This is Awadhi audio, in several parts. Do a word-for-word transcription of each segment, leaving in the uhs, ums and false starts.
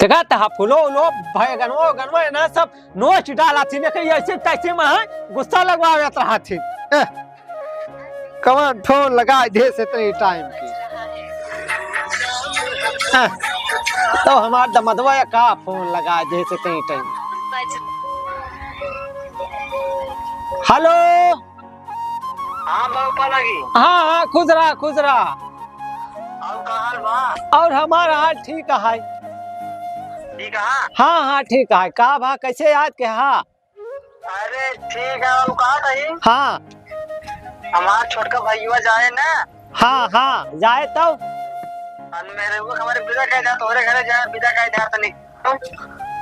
देखा तहा फूलो उलो, बैगनवा उगनवा, एना सब नोच डाला थी, लेकिन ऐसे तैसे में है, गुस्सा लगवावत रहा थी। एह, कवन फोन लगा दे से इतने टाइम की? एह, तो हमार दमदवा या का फोन लगा दे से इतने टाइम? हेलो। हाँ बाबू पालागी। हाँ, हाँ, खुश रहा, खुश रहा। और का हाल बा? और हमार हाल ठीक है। ठीक है? हाँ, हाँ, ठीक है। का बा, कैसे याद के हा? अरे ठीक है, हम कहा तही। हाँ। हमार छोटका भैया जाए ना। हाँ, हाँ, जाए तो। अन मेरे वो हमारे विदा कह जा, तोहरे घरे जाए, विदा कह जा तनी।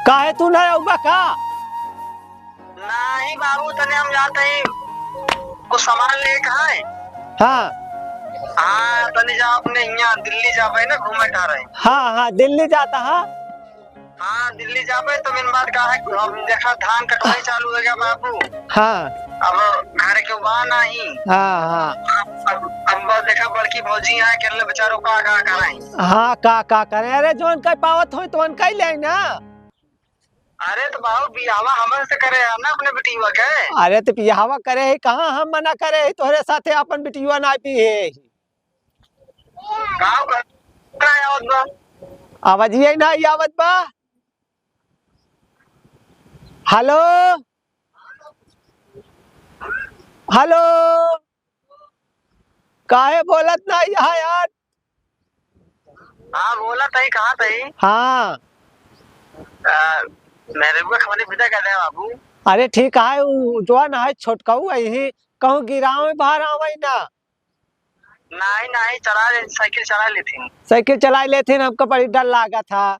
काहे तू ना आऊबा का? नहीं बाबू, तनी हम जात ही, कुछ सामान लेके है। हाँ। हाँ, तनी जा अपने यहाँ दिल्ली जाबे ना, घूमे टहरे। हाँ, हाँ, दिल्ली जाता है। हाँ, दिल्ली जाबे तो मेन बात का है, अब देखा धान कटवाई चालू हो गया बाबू। हाँ। अब घर के बा नहीं। हाँ, हाँ। अब, अब बस देखा बड़की भौजी यहाँ अकेले बेचारों का का कराई। हाँ, का का करे? अरे जोन कह पावत हो तो उनका ही ले ना। अरे तो बाबू बियाहवा हमन से करे यार ना अपने बिटिया के। अरे तो बियाहवा करे ही कहाँ हम मना करे ही, तोहरे साथे अपन बिटिया ना पी है। का कर-, का आवत बा? आवाज ये ना ही आवत बा। हेलो, हेलो, काहे बोलत ना यहाँ यार? हाँ, बोला तही, कहाँ तही? हाँ। आ, मेरे को खाली विदा कर दे बाबू। अरे ठीक है, उ जो ना है छोटकाऊ है ही, कहूँ गिरावे बाहर आवे ना। नहीं, नहीं, चला ले, साइकिल चला लेथिन। साइकिल चला लेथिन, हमका बड़ी डर लागा था।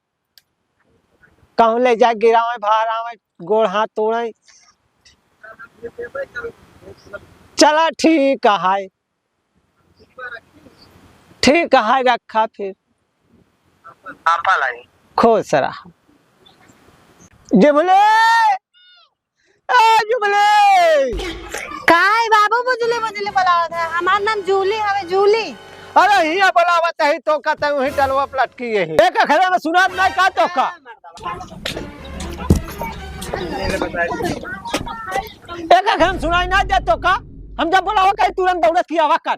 कहूँ ले जाए गिरावे बाहर आवे, गोड़ हाथ तोड़े। चला ठीक है। ठीक है, रखा फिर। आपा लाई। खुश रहा। जुबली, ए जुबली। का है बाबू, बुझले बुझले बोलावत है? हमार नाम जूली हवे, जूली। अरे हिया बोलावत है तो का तू ही डलवा पलटकी है। एक अखरे में सुनात नहीं का तो का? एक अखरे में सुनाई ना दे तो का? हम जब बोलावा कहीं तुरंत दौड़त की आवा कर।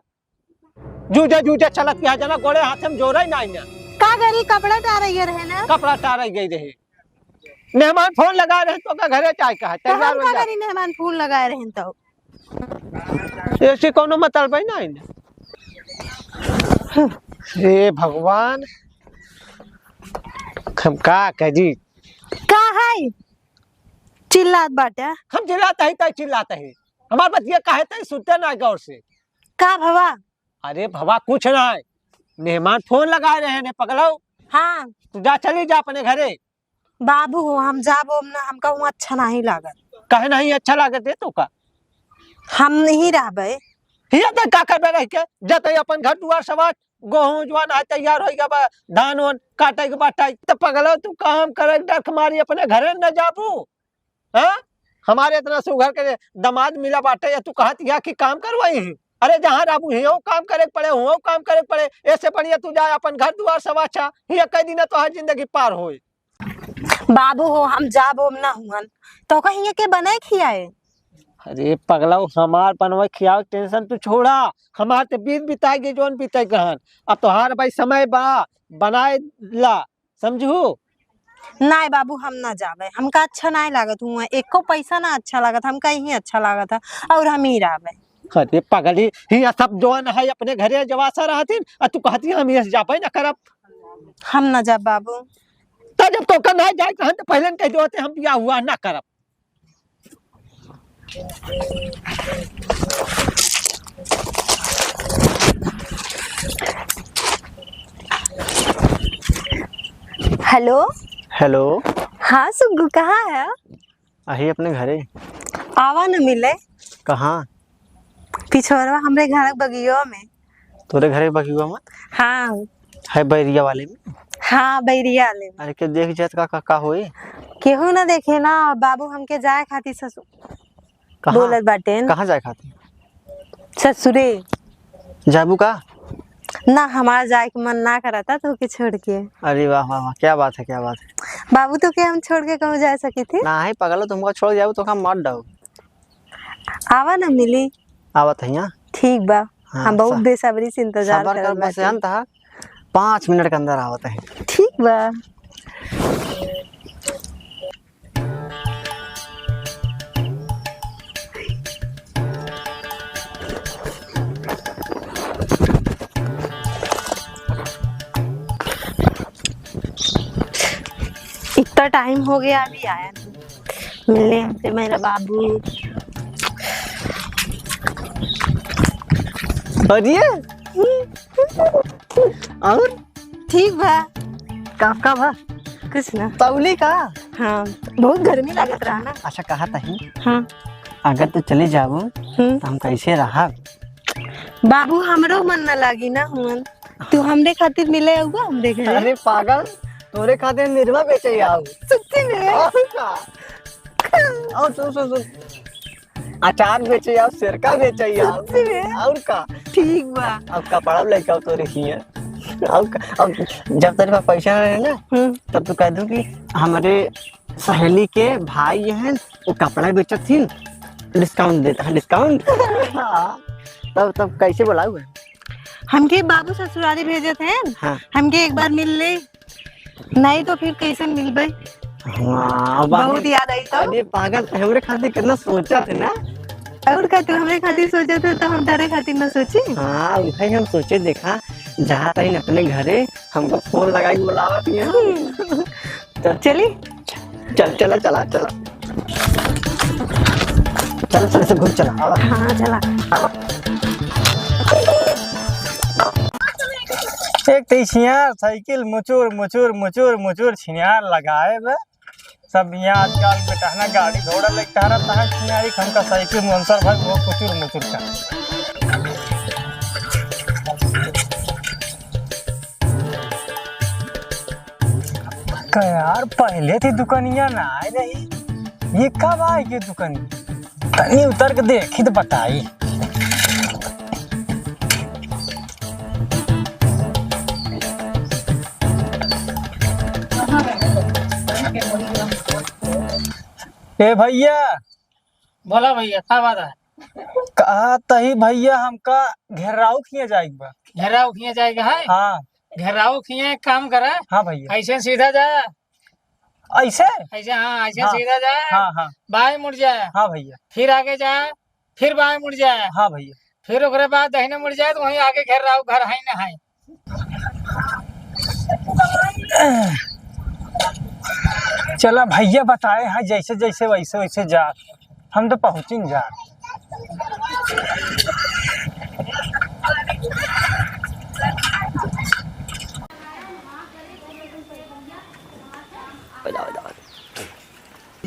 जूझे जूझे चलत किया जना, गोड़े हाथे में जोरे ही ना आइना। का करी, कपड़ा टारइये रहे ना। कपड़ा टारइ गई रहे। मेहमान फोन लगा रहे तो का घरे जाए का है, तो तैयार हम हो का जा। करी, मेहमान फोन लगाए रहे तो। ऐसे कोनो मतलब ही ना आइना। हे भगवान, हम का करी? का है? चिल्लात बाटे। हम चिल्लात ही, तै चिल्लात ही। हमार बतिया काहे तै सुनते ना गौर से। का भवा? अरे भवा, कुछ ना है, मेहमान फोन लगाए रहे ने पगलऊ। हाँ। तू जा, चली जा अपने घरे। बाबू हो, हम जाबो ना, हमका हुआं अच्छा नहीं लागत। काहे नहीं अच्छा लागत है तो का? हम नहीं रहबे। हिया तो का करबे रह के? जतई अपन घर दुआर समाज, गोहूं जवान है तैयार होई गबा, धान ओन काटे के बाटे। तो पगलऊ, तू काम करे के डर के मारी अपने घरे न जाबू? हाँ? हमारे इतना सुघर के दमाद मिला बाटे, या तू कहत या कि काम करवाई ही? अरे, जहाँ रहबू, हियों काम करे के पड़े, हुओं काम करे के पड़े। ऐसे बढ़िया तू जाए, अपन घर दुआर सवाचा, हियाँ कई दिन तोहार जिंदगी पार होई। बाबू हो, हम जाबो ना हुअन, तो कहीं के बनाए खियाए? अरे पगला, हमार बनवे खियावे के tension तू छोड़ा, हमार ते बीत बिताए गए, जोन बीते गहन। अब तोहार भाई समय बा, बनाए ला, समझू? नाय बाबू, हम ना जाबे, हमका अच्छा नाय लागत हुआ, एको पैसा ना अच्छा लागत, हमका यही अच्छा लागत है, और हम ही रहबे। अरे पगली, हियाँ सब जवान है, अपने घरे जवासा रहथिन, आ तू कहती हम यहाँ से जाबे ना करब। हम ना जाब बाबू। तो जब तोका ना जाए कहन तो पहले न कह देते हम बियाह हुआ ना करब। हेलो। हेलो। हाँ सुग्गू, कहाँ है? अही अपने घरे। आवा न मिले। कहाँ? पिछोरवा हमरे घर के बगिया में। तोरे घरे के बगिया में? हाँ। है बैरिया वाले में? हाँ, बैरिया वाले में। अरे, के देख जात का, का, का होई? केहू ना देखे ना, बाबू हमके जाए खातिर ससुर कहाँ? बोलत बाटेन। कहाँ जाए खातिर? ससुरे। जाबू का? ना, हमार जाए के मन ना करता तोहके छोड़ के। अरे वाह, वाह, वाह, क्या बात है, क्या बात है। बाबू, तोहके हम छोड़ के कहूँ जा सकी थी? नाही पगला, तुमको छोड़ जाबू तो हम मर डाऊ। आवा ना मिली। आवत है यहाँ। ठीक बा। हाँ, हम बहुत स-, बेसब्री से इंतजार सबर करत कर, बस बाटी। अंत है, पाँच मिनट के अंदर आवत है। ठीक बा। इतना टाइम हो गया, अभी आया नहीं मिलने हमसे मेरा बाबू। अरे, और? ठीक बा। का, का बा? कुछ ना। तौली का? हाँ, बहुत गर्मी लागत रहा ना। अच्छा, कहा तही। हाँ। अगर तू चली जाबू, हम्म। तो हम कैसे रहब? बाबू, हमरो मन ना लागी ना हुअन। तू हमरे खातिर मिले आउबा हमरे घरे? अरे पागल, तोरे खातिर निरमा बेचे आऊ। सच्ची में? और का? और सुन, सुन, सुन। अचार बेचे आऊ, सिरका बेचे आऊ। सच्ची में? और का? ठीक बा। अब कपड़ा लेके आऊ तोरे हियां। और का? अब जब तेरे पास पैसा रहे ना, हम्म। तब तू कह दू कि हमरे सहेली के भाई हैं, वो कपड़ा बेचत थी, discount देता है, discount। हाँ। तब, तब कैसे बोलाऊ है? हमके बाबू ससुरारी भेजत हैं, हाँ। हमके एक बार मिल ले। नहीं तो फिर कैसे मिलबे? हाँ, बाबू। बहुत याद आई तो। अरे पागल, ते हमरे खातिर कितना सोचत है ना? और का तू हमरे खातिर सोचत है तो हम तारे खातिर ना सोची? हाँ, वही हम सोचे, देखा, जात हईन अपने घरे, हमको फोन लगाई के बुलावत है। हम्म। तो चली? चल, चला, चला, चला। चला, चला, से घूम चला। हाँ, चला। एक तो ई छिनार साइकिल मुचुर, मुचुर, मुचुर, मुचुर छिनार लगाए बे। सब यहाँ आजकल बेटहना गाड़ी घोड़ा लेके टहरत है, छिनारी हमका साइकिल मुंसर भाई वो कुचुर मुचुर का। का यार, पहले थी दुकनिया ना आए रही, ये कब आई ये दुकनिया? तनी उतर के देखी तो बताई। ए भैया। बोला भैया, का बात है? कहा तही भैया, हमका घेराऊ खिया जाएक बा। घेराऊ खिया जाएक है? हाँ। घेराऊ खिया एक काम करा। हाँ भैया। ऐसे सीधा जा। ऐसे? ऐसे, हाँ, ऐसे हाँ। सीधा जा। हाँ, हाँ। बाएं मुड़ जा। हाँ भैया। फिर आगे जा, फिर बाएं मुड़ जा। हाँ भैया। फिर ओकरे बाद दहिने मुड़ जा, तो वहीं आगे घेराऊ घर है ना है। चला भैया बताए हैं, जैसे जैसे वैसे वैसे जा, हम तो पहुँचिन जा।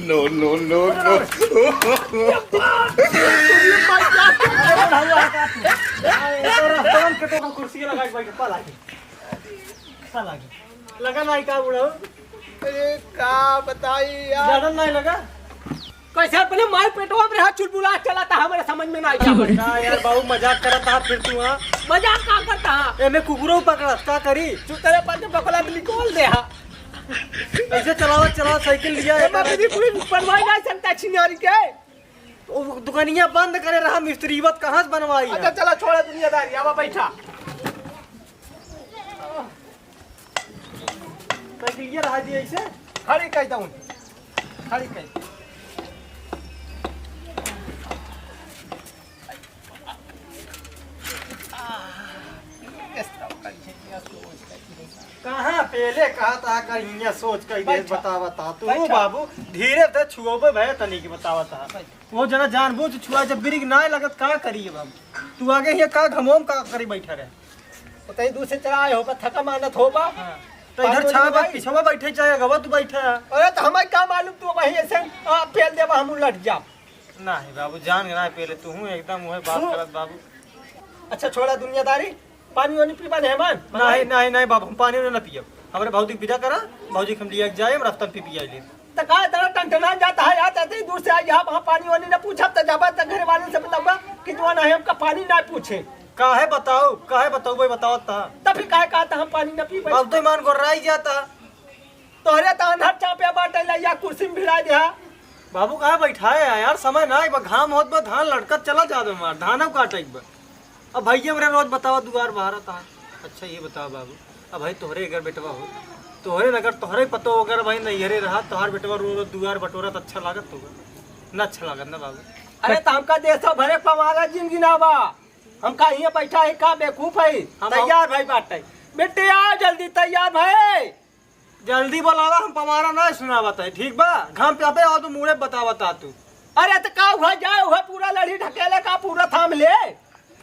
No, no, no, no। कुर्सी लगा के बैठ, पा लागे। पा लागे। लगा नहीं का बुढ़ऊ? अरे का बताई यार। ज्यादा नहीं लगा? कैसे अपने माई पेटवा में हाथ चुलबुला चला था, हमारे समझ में नहीं आवत। का यार बाबू मजाक करत हा फिर तू, हाँ? मजाक का करता हा? एमे कुकुरो पकड़त, का करी? चुतरे पर के बकला में निकाल दे हा। ऐसे चलावा, चलावा, साइकिल लिया ए है। बाबू जी, कोई बनवाई नहीं सकता छिनारी के। ओ, दुकानिया बंद करे रहा, मिस्त्री बत कहाँ से बनवाई है? अच्छा, चला, छोड़ा दुनियादारी, आवा बैठा। साइकिलिया रहा जी ऐसे? खड़ी कर दऊन। खड़ी कर। कहाँ पहले कहा था, कहिया सोच के दे, बैठा। बता, बता। तू बैठा। बाबू, धीरे से छुओबे भय तनी के बतावत हा। वो जना जानबूझ छुआ, जब ब्रेक ना लगत, का करिए बाबू? तू आगे हिया का घमोम का करी बैठा रहे? ओतही दूर से चला आए होबा, थका मानत होबा। हाँ। तो इधर पानी छावा, वानी पिछवा बैठे चाहे अगवा तू बैठा है। अरे तो हमें का मालूम तू वहीं ऐसे, आ, पेल देबा, हम उलट जाब। नहीं बाबू, जान के ना पेले तू हूँ एकदम वही बात हूँ। करत बाबू। अच्छा छोड़ा दुनियादारी, पानी वानी पीबा नहीं मान? नहीं, नहीं, नहीं बाबू, हम पानी वानी ना पियब। हमारे भौजी के विदा करा, भौजी के हम लिया के जाए, हम रास्ता में पी पी आइले। तो का इतना टनटना जाता है यार, इतनी दूर से आई, यहाँ वहाँ पानी वानी ना पूछब, तो जाबा तो घर वाले से बताऊंगा कि जो ना है हमका पानी ना पूछे। काहे बताऊ, काहे बताऊ भाई, बताओ ता। तब फिर काहे कहा था हम पानी न पीबे? अब तो ईमान गोर्राई जाता। तोहरे तो अन्हर चापे बाटे, लइया कुर्सी में भिड़ा दिया। बाबू काहे बैठाए है यार, समय ना, एक बार घाम होत बा, धान लटकत चला जात बा हमार, धानव काटे के बा। अब भैया हमरे रोज बतावा दुआर बहारत है। अच्छा ये बताओ बाबू, अब भाई तोहरे अगर बेटवा हो, तोहरे अगर, तोहरे पतो अगर भाई नैहरे रहा, तोहार बेटवा रो रो दुआर बटोरत अच्छा लागत होगा? ना अच्छा लागत ना बाबू। अरे तो हमका देश भरे पवारा जिंदगी ना बा, हमका हियाँ बैठा है का बेवकूफ है? हम तैयार भाई बाटे, बेटे आ जल्दी तैयार भाई। जल्दी बोलावा, हम पवारा ना सुनावत है, ठीक बा? घाम पे अबे और तू मुड़े बतावत आ तू। अरे तो का हुआ, जाए हुआ पूरा लड़ी ढकेले का पूरा थाम ले।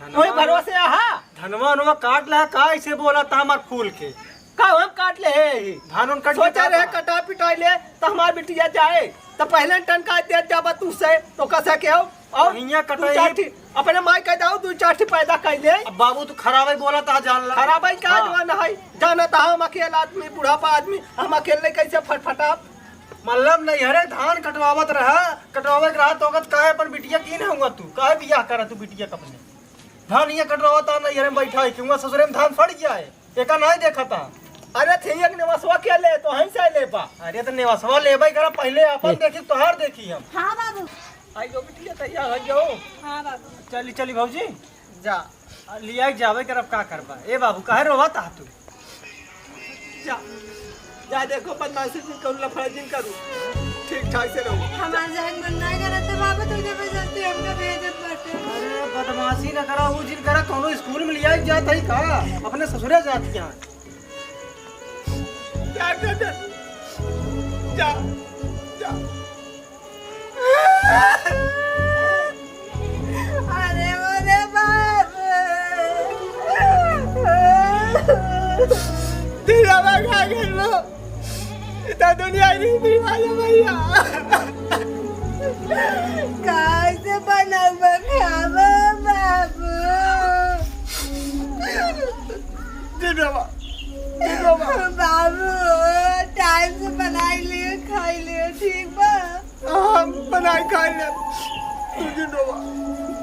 धनवा वही भरोसे आहा। धनवा वनवा काट ले का, ऐसे बोला था हमार फूल के। का हम काट ले है यही? धान उन कट सोचा गया रहे था। कटा पिटाई ले तो हमार बिटिया जाए तो पहले टनका दे जाबा तू से तो कसा के हो? और हियाँ दू कटाई। चार ठी, अपने माई कह जाओ, दू चार ठी पैदा कर ले। अब बाबू, तू खराबे बोला था, जान ला। खराबे का हाँ। जवान है, जाना था हम अकेला आदमी, बुढ़ापा आदमी, हम अकेले कैसे फटफटाब? मतलब नहीं, अरे धान कटवावत रहा, कटवावे के रहा तो ओकत काहे अपन बिटिया की ना हुआ तू? काहे बियाह करा तू बिटिया का अपने? धान ये कटवावत आ, नहीं, अरे बैठा है, क्यों ससुरे में धान फट गया है? एका नाई देखा था। अरे थे एक नेवसवा के ले, तो हम से ले पा। अरे तो नेवसवा लेबे करा, पहले अपन ए। देखी, तोहार देखी हम। हाँ बाबू। आई जो बिटिया तैयार हो जाओ। हाँ बाबू। चली, चली भौजी। जा। आ, लिया के जाबे करब, का करबा? ए बाबू, काहे रोवा ता तू? जा। जा देखो, बदमाशी जिन करू, लफड़ा जिन करू। ठीक ठाक से रहो। हमार जहन मन ना करत तो बाबू तू जबरदस्ती हमका भेजत बाटे। अरे बदमाशी ना करा, वो जिन करा, कौनो स्कूल में लिया के जात है का? अपने ससुरे जात क्या? जा, जा, जा। जा, जा। अरे मोरे बाप। तेरा बाप खा गए लो। इतना दुनिया नहीं मिलवाया भैया। कैसे बनाऊंगा खावा बाबू? जी बाबा, जी बाबा। बाबू, टाइम से बनाई लियो, खाई लियो, ठीक बा? हाँ, बनाई खाई ले। तू जी बाबा,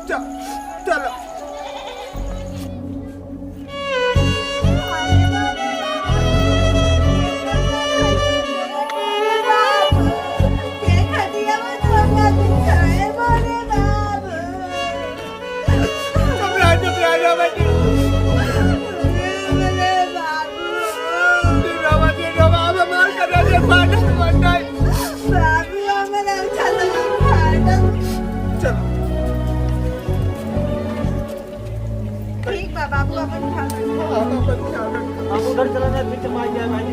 चल, चल। बाबू, के खटिया में धोखा बिछाए मोरे बाबू। चुप रह, चुप रह, रो मत। अरे बाबू। जी बाबा, जी बाबा, अब हमार करेजा फाटत मत नहीं। बाबू, हमार अच्छा लगा फाटत। चल। ठीक बा बाबू, अपन ख्याल रखो। हाँ, अपन ख्याल रखो। आप उधर चला जाए, पीछे मार दिया भाई,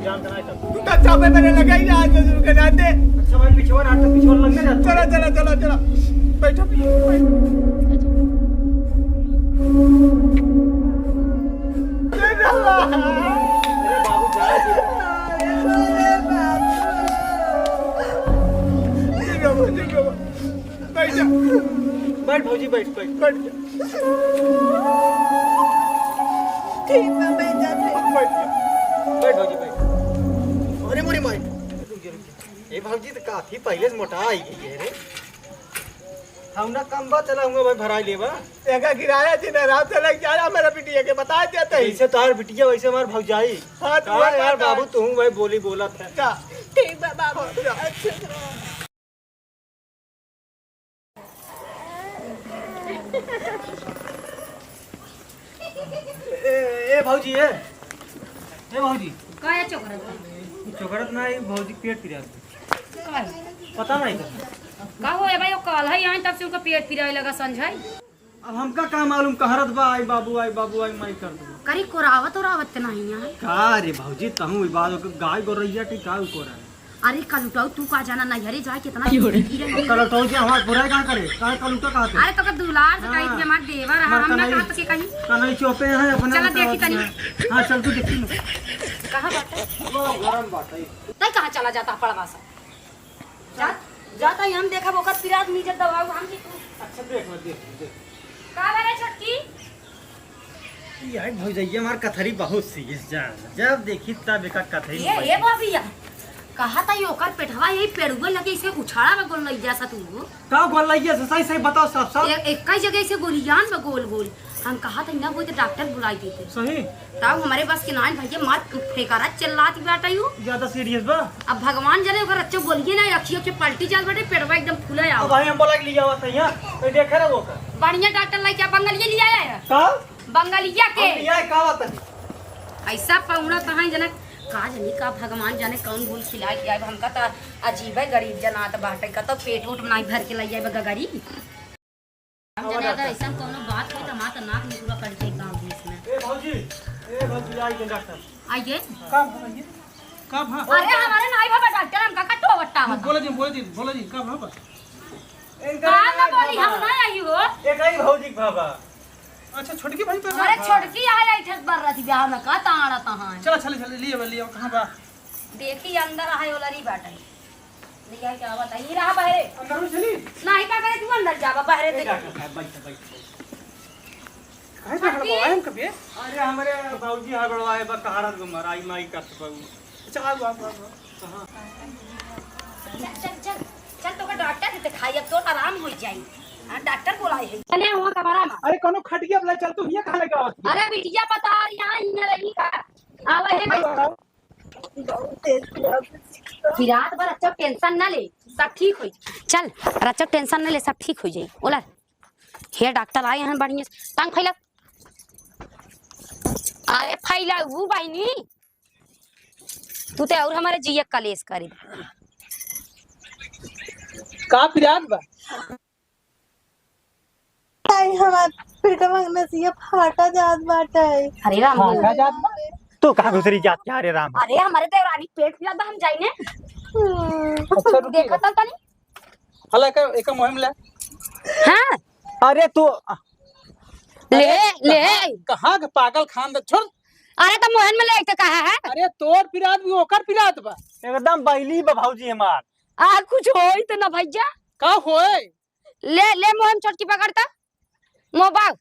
जान का नहीं। तू तो चापे मेरे लगे ही आज बुजुर्ग के नाते। अच्छा भाई, पिछवा ना, तो पिछवा लग ना जाता। चला, चला, चला, चला। बैठो, बैठो, बैठो। अरे बाबू, जा, जा। बैठ जा। बैठ भौजी, बैठ, बैठ। बैठ जा। ठीक बा, बैठ जा, ठीक। बैठ जा। बैठ भौजी, बैठ। अरे मोरी माई। ए भौजी, तो काफी पहले से मोटा आई गई है रे। हम ना कम बा, चला हुआ भाई, भराई लेबा। एका किराया दिन रात से लग जा रहा, मेरा बिटिया के बता देते ही। जैसे तोहार बिटिया, वैसे हमार भौजाई। हाँ, तो का वो यार बात है। बाबू, तू भाई बोली बोलत है। का? ठीक बा बाबू, हाँ, जा। अच्छे से रहो। ए, ए भौजी, ए। ए भौजी। का है चोकरत? चोकरत ना, ये भौजी पेट पिरात है। का है? पता नहीं का। का हो, ए भाई, वो काल है यहाँ, तब से उनका पेट पिराए लगा, संझाई। अब हमका का मालूम, कहरत बा, "आई बाबू, आई बाबू, आई माई" कर दो। करी कोरावत ओरावत त नहीं है। का रे भौजी, तहूँ ई बात, गाय गोरैया के का कोरा है? अरे कलुटाऊ, तू का जाना नैहरे जाए कितना की हो रे? जिंदगी रही। कलुटाऊ जी हमार बुराई का करे? काहे कलुटा कहत है? अरे तो का दुलार से कही थी, हाँ। हमार देवर है, हमार हम ना कन्हई, कहा तो के कहीं। कन्हई चोपे हैं अपने चला आप देखी तनी। हाँ, चल तू देखी ना। कहाँ बाटे? वो गरम बाटे। तै कहाँ चला जाता पड़वा सा? जा, जाता ही हम देखब ओकर पिरात मीजत दबाऊ हम की तू। अच्छा, देख, देख, देख। का बारे छोटकी? यार भौजैया हमार कथरी बहुत सीरियस जा, जब देखी तब एका कथरी ये, में ये बैठी। बबिया। कहा था ये ओकर पेटवा यही पेड़ुआ लगे, इसे उछाड़ा में गोल लग जा सा तू। का गोल लग जा सा? सही सही बताओ साफ साफ। ए-, एक ही जगह इसे गोलियान में गोल गोल। हम कहा था ना, वो तो डॉक्टर बुलाई देते। सही। तब हमारे बस के नाइन भैया मार फेंकारा चिल्लात बाटे यू। ज्यादा सीरियस बा? अब भगवान जाने ओकर अच्छे गोलिये ना, अखियों के पलटी जात बाटे, पेटवा एकदम फूला अब आओ। भाई हम बोला के लिए आवत है यहाँ, तो देखे रहो का। बढ़िया डॉक्टर लेके आप बंगलिया ले आया है। का? बंगलिया के। हम ले आए, का बात है? ऐसा पौना कहाँ जना, का जानी का भगवान जाने कौन भूल खिला के आए। हमका तो अजीबे गरीब जनात बाटे, का तो पेट उट नाई भर के ले आए गगरी। हम जाने अगर ऐसा कौनो बात होई तो हमार तो नाक निकुरा कट जाई गाँव देश में। ए भौजी, ए भौजी, आई के डॉक्टर। आइए। का भा भैया? का भा? अरे हमारे नाई बाबा डॉक्टर, हमका कट्टो बट्टा होता। बोले जी, बोले जी, बोले जी, का भा बा? इनका का ना बोली, हम ना आई हो। एक ही भौजी के भा बा। अच्छा, छोटकी भाई तो अरे ना? छोटकी आई, आई ठेठ बर रही ब्याह में, का ताड़ा तहाँ। चला, चला, चला, लिए, लिए, कहाँ बा? देखी अंदर आहे, ओलरी बाटे। लिया क्या बताई, ई रहा बहरे। अंदर में चली? नहीं, का करे, तू अंदर जाबा, बहरे ए, देखी। डॉक्टर साहब, बैठ, बैठ, बैठ। काहे से हड़बड़ाए हम कभी? अरे, हमरे बाबूजी हड़बड़ाए बा, कहारत घुमर, आई माई करत बा। अच्छा, आओ, आओ, आओ, आओ। हाँ। चल, चल, चल, चल, तोका डॉक्टर से दिखाई, अब तो आराम हो जाई। हाँ, डॉक्टर बोलाए है। चले, वहाँ कमरा में। अरे, कोनो खटिया वाला चल, तू हियाँ कहाँ लगा? अरे, बिटिया पता, यहाँ ही न रही का? आवे है। आओ, आओ। कि रात भर अच्छा टेंशन ना ले, सब ठीक होई। चल, रात टेंशन ना ले, सब ठीक हो जाई। ओला, हे डॉक्टर आए हैं बढ़िया से। टांग फैला। अरे फैला वो बहिनी, तू ते और हमारे जिया कलेश करे। का पिरात बा? आई हमार पेटवा के नसिया फाटा जात बाटे। अरे राम। फाटा जात बा? तू कहाँ घुसरी जात क्या रे राम? अरे हमारे देवरानी पेट पिरात बा, हम जाइने। हम्म। अच्छा, रुकी। देखा तल तनी। हला एका, एका मुहिम ले। हाँ। अरे तू ले, ले। कहाँ, कहाँ के पागल खान दे, छोड़। अरे तो मोहन में लेके कहा है? अरे तोर पिरात भी ओकर पिरात बा। एकदम बैली बा भौजी हमार। आ कुछ होई तो ना भैया। का होए? ले, ले मोहन छोटकी पकड़ता। मोबाइल।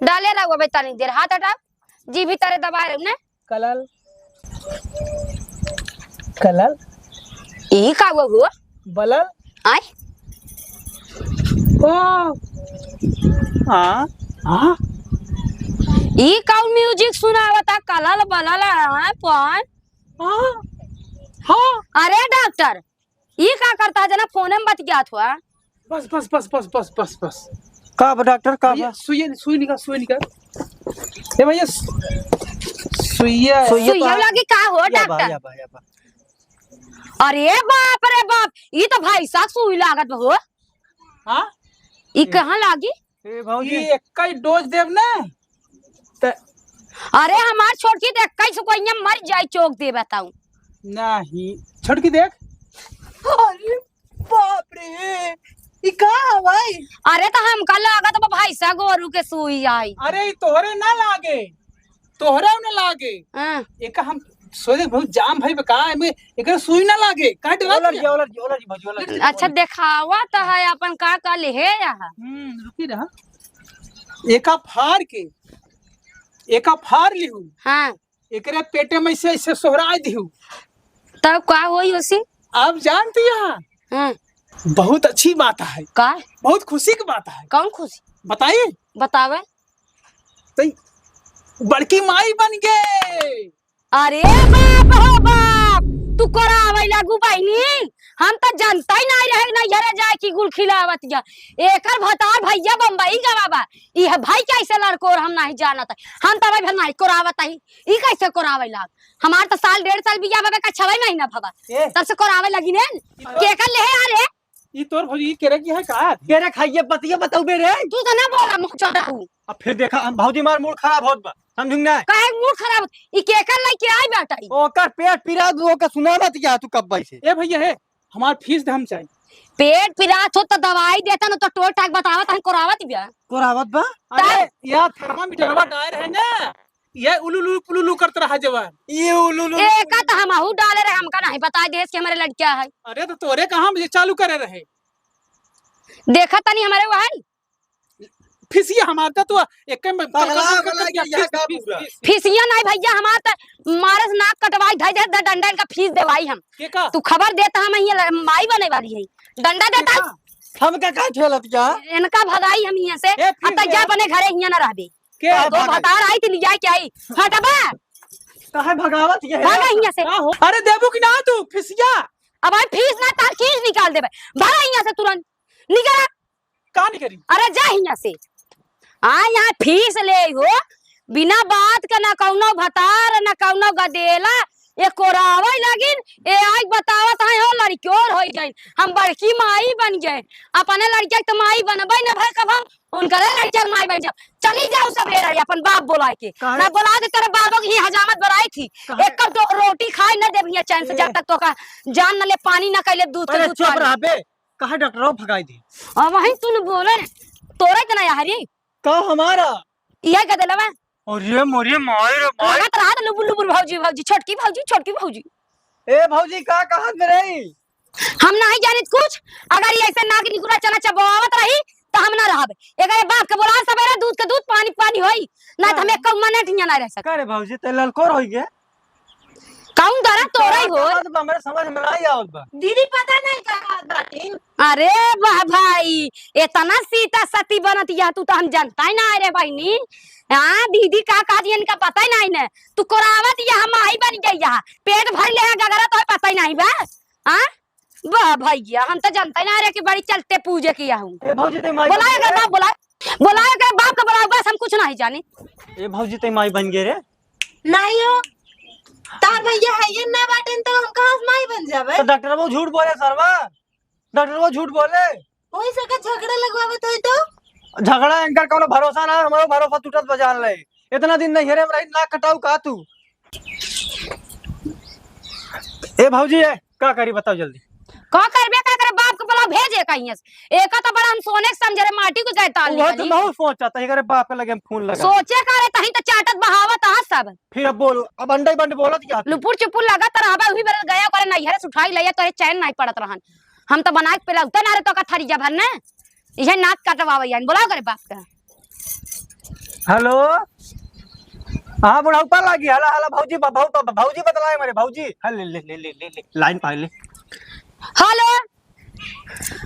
डाले रहो अबे तनी देर, हाथ हटाओ, जीभी तरे दबाए रहो ने। कलल, कलल। ई का हुआ हो? बलल। आय? ओ। हाँ। हाँ। ई कौन music सुनावता? कलल बलल है, पान। हाँ। हाँ। अरे डॉक्टर, ई का करता है जना फोने में बतियात हुआ? बस, बस, बस। का बा डॉक्टर, का भैया, बा? सुइया, सुई निकाल, सुई निकाल। ए भैया, सु-, सुइया। सुइया तो सुइया है। लागी का हो या बा, डॉक्टर? या बा, या बा। अरे बाप रे बाप, ई तो भाई साहब सुई लागत बा हो। हाँ? ई कहाँ लागी? ए भौजी। ई एक्का ही डोज देब ना, त अरे हमार छोटकी देख, कैसे कोई मर जाए चोक दे बताऊं। नहीं, छोटकी देख। अरे बाप रे, ई का है भाई? अरे तो हमका लागत बा भाई सा गोरू के सुई आई। अरे ई तोहरे ना लागे, तोहरे ना लागे। हाँ। एका हम सोचे बहुत जाम भाई बा का, एमे एकरे सुई ना लागे, काहे डरात ओलर जी, बिया? ओलर जी, ओलर जी, भौजी, ओलर जी। अच्छा देखावा तो है अपन का का ले है यहाँ। हम्म, रुकी रहा। एका फाड़ के, एका फाड़ लिहू। हाँ। एकरे पेटे में से ऐसे सोहराय दिहू। तब का होई ओसी? अब जानती है? हाँ। बहुत अच्छी बात है। का? बहुत खुशी की बात है। कौन खुशी? बताइए। बतावे। तई बड़की माई बन गए। अरे बाप हो बाप, तू करावे लागू बहिनी, हम तो जानता ही नहीं रहे नैहरे जाए की गुल खिलावत जा। एकर भतार भैया बम्बई गवा बा, ई है भाई कैसे लड़कोर हम नहीं जानत है। हम तो भाई भर नहीं कोरावत ही, ई कैसे कोरावे लाग? हमार तो साल डेढ़ साल बिया बाबे का छवे महीना भवा, ए। तब से कोरावे लगी ने। केकर ले है यार? ई तोर भौजी, ई केरे की है का? केरे खाइए पतिया बताऊ बे रे। तू तो ना बोला मुँह चोदा हूँ। अब फिर देखा, हम भौजी मार मूड खराब होत बा, समझू ना? काहे मूड खराब होत? ई केकर लइके आई बाटई? ओकर पेट पीरा, ओकर सुनावत क्या तू कब से? ए भैया हे, हमार फीस दे हम चाही। पेट पीरा हो तो दवाई देता ना तो टोल टाक बतावत हम कोरावत बिया। कोरावत बा? अरे तब? यार थर्मामीटरवा डाल रहे ना, ये उलुलु पुलुलु करत रहा जवान। ये उलुलु। एका तो हमहू डाले रहे, हमका नहीं बताई देस कि हमरे लड़किया है। अरे तो तोरे कहाँ ये चालू करे रहे? देखा तनी हमरे वो है। फिसिया हमार त तू एक में पगला, कलकल पगला करके के यहाँ फीस, का फीस, पूरा? फीस। फिसिया नहीं भैया, हमार त मारे से नाक कटवाई, धई दे, द-, डंडा इनका फीस देवाई हम। के का? तू खबर देता हम ये ल-, माई बने वाली है, डंडा के देता। का? हम का, का खेलत क्या? इनका भगाई हम यहाँ से, ए, अब तक जा भगाई। अपने घरे हियाँ ना रहबे। के? का दो भगाई? भतार आई थी, लिया के आई। हटबा। काहे भगावत ये है? भागा हियाँ से। का हो? अरे देबू कि ना तू, फिसिया? अब आई फीस ना, तार खींच निकाल देबे। भागा हियाँ से तुरंत। निकल। का नहीं करी? अरे जा हियाँ से। आ यहाँ फीस ले हो, बिना बात का ना कौनो भतार, ना कौनो गदेला, ये कोरावे लगिन, ए आई बतावत है हो लड़कियों होई गई, हम बड़की माई बन गए, अपने लड़के के तो माई बनबे न भर कब हम, उनकरे लड़के के माई बन जाओ, चली जाओ सवेरे अपन बाप बोला के, काहे? ना बोला दे तेरे बाबू की हजामत बनाई थी, काहे? एक कप दो रोटी खाए न देब हियाँ चैन से, ए। जब तक तोका जान न ले, पानी न कैले, दूध के अरे दूध चुप पानी। रह बे, काहे डॉक्टरवा भगाई दी? अब वहीं तू न बोले, तोरे के ना हरी। का हमारा? इहे गदेलवा। अरे मोरे माई रे माई। लागत रहा त लुबुर लुबुर भौजी, भौजी, छोटकी भौजी, छोटकी भौजी। ए भौजी, का कहत बे रही? हम नहीं जानित कुछ, अगर ये ऐसे नाक निकुरा चना चबावत रही, त हम ना रहब। एकरे बाप के बोला सवेरे दूध के दूध, पानी पानी होई, ना त हम हाँ। एक मिनट हियाँ ना रह सक। का रे भौजी, ते ललकोर होई गे? कौन दरा तोरई हो? का बात बा, हमरे समझ में नाई आवत बा। दीदी पता नहीं का बात बाटी। अरे वाह भाई, इतना सीता सती बनत यह तू तो हम जनता ही ना रे बहिनी। हाँ, दीदी का कह दिए इनका पता ही नहीं ने। तू कोरावत यह माई बन गई यह। पेट भर ले गगरा तो पता ही नहीं बा। हाँ? वाह भैया, हम तो जनता ही ना रे कि बड़ी चलते पूजे किया हूँ। ए भौजी, ते माई बोला बन अगर गए? बाप बोला, बोला अगर बाप का बोला, बस हम कुछ नहीं जानी। ए भौजी, ते माई बन गए रे? नहीं हो, तार भैया है ये ना बाटेन तो हम कहाँ से माई बन जावे? तो डॉक्टर वो झूठ बोले सरवा, डॉक्टर वो झूठ बोले। वही सका झगड़ा लगवावत होई तो? झगड़ा इनकर कौनो भरोसा ना, हमारो भरोसा टूटत बा जान ले। इतना दिन नहीं हेरे में रही, नाक कटाऊ का तू? ए भौजी, ए, का करी बताओ जल्दी। का करबे, का करे, बाप के बोला भेजे कहीं से। एका तो बड़ा हम सोने के समझे रे, माटी को गए ताल वो तो निकाली। बहुत सोचत है, एकरे बाप के लगे हम फोन लगा। सोचे का रे, तहीं तो चाटत बहावत आ सब। फिर अब बोल, अब अंडे बंडे बोलत क्या? लुपुर चुपुर लगत रहबे, उही बेर गया करे नैहरे से उठाई लइया, तोरे चैन नहीं पड़त रहन। हम तो बनाए के पहले उतर ना रे तो का थरी जबर ने। इहे नाक कटवावे यान, बोलाओ करे बाप का। हेलो, हाँ बुढ़ऊ का लागी? हला, हला भौजी, ब-, भौ-, ब-, भौजी बतलाए मरे भौजी। हाँ, ले, ले, लाइन पाए ले। हेलो,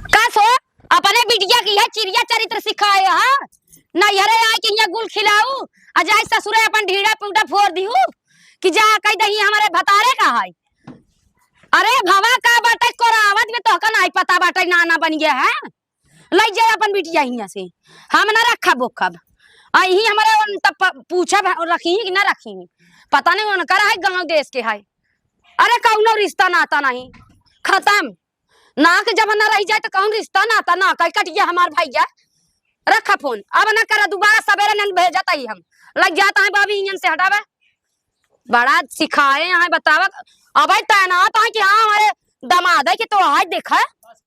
का सो? अपने बिटिया की यह चिड़िया चरित्र सिखाए हा? नैहरे आए के यहाँ गुल खिलाऊ, आ जाए ससुरे अपन ढीड़ा पूटा फोर दिहू, कि जा कह दही हमारे भतारे का है। अरे भवा का बाटे, कोरावत में तोहका नाई पता बाटे, नाना बन गया है। लई जाए अपन बिटिया हियाँ से, हम ना रखब ओखब। आ यही हमारे उन तब प-, पूछब है, रखी कि ना रखी, पता नहीं उनकर है, गाँव देश के है। अरे कौनो रिश्ता नाता नहीं, खत्म। नाक जब ना रह जाए तो कौन रिश्ता नाता, ना कहीं कट गया हमार भैया। रखा फोन, अब ना करा दोबारा, सवेरे नन भेजत ही हम, लग जाता है भाभी इंजन से हटावे। बड़ा सिखाए हैं बतावा। अब तैनात है कि हाँ हमारे दामाद है कि तो आज देखा